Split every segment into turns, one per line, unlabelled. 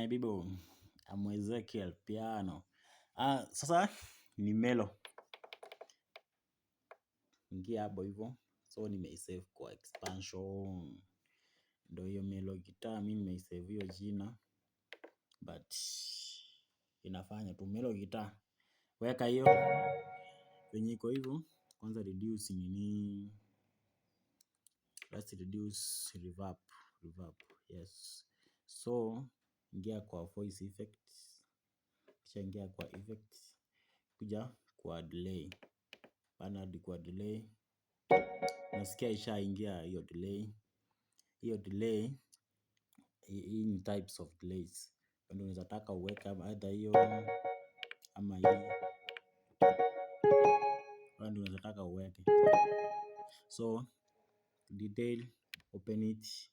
My people, I'm Ezekiel Piano. Ah, sasa ni Melo. Ingia hapo hivyo. So nimeisave kwa expansion. Ndio hiyo Melo guitar, mimi nimeisave hiyo jina. But inafanya tu Melo guitar. Weka hiyo venye iko hivyo. Kwanza reduce nini? Let's reduce reverb, reverb. Yes. So ingia kwa voice effects. Kisha ingia kwa effects. Kuja kwa delay. Pana hadi kwa delay. Nasikia ishaingia hiyo delay. Hiyo delay, hii ni types of delays. Ndio unaweza taka uweke either hiyo ama hii. Ndio unaweza taka uweke. So detail, open it.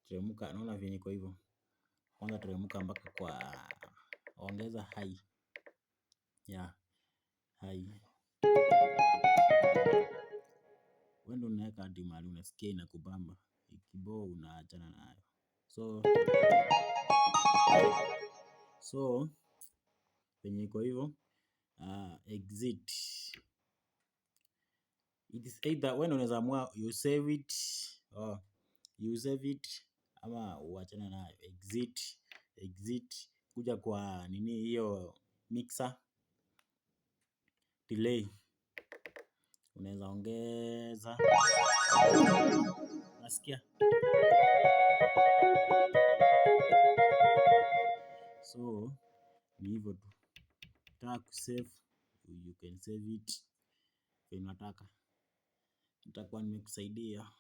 Teremka, naona venye iko hivyo. Kwanza teremka mpaka kwa ongeza high. Yeah, high. Wewe ndio unaweka hadi mahali unasikia inakubamba. Ikiboo unaachana nayo. So venye iko hivyo, exit. It is either wewe ndio unaweza amua you save it or you save it ama uachane nayo. Exit, exit, kuja kwa nini hiyo mixer, delay. Unaweza ongeza. Unasikia? So ni hivyo tu. Ukitaka kusave, you can save it venye unataka. Nitakuwa nimekusaidia.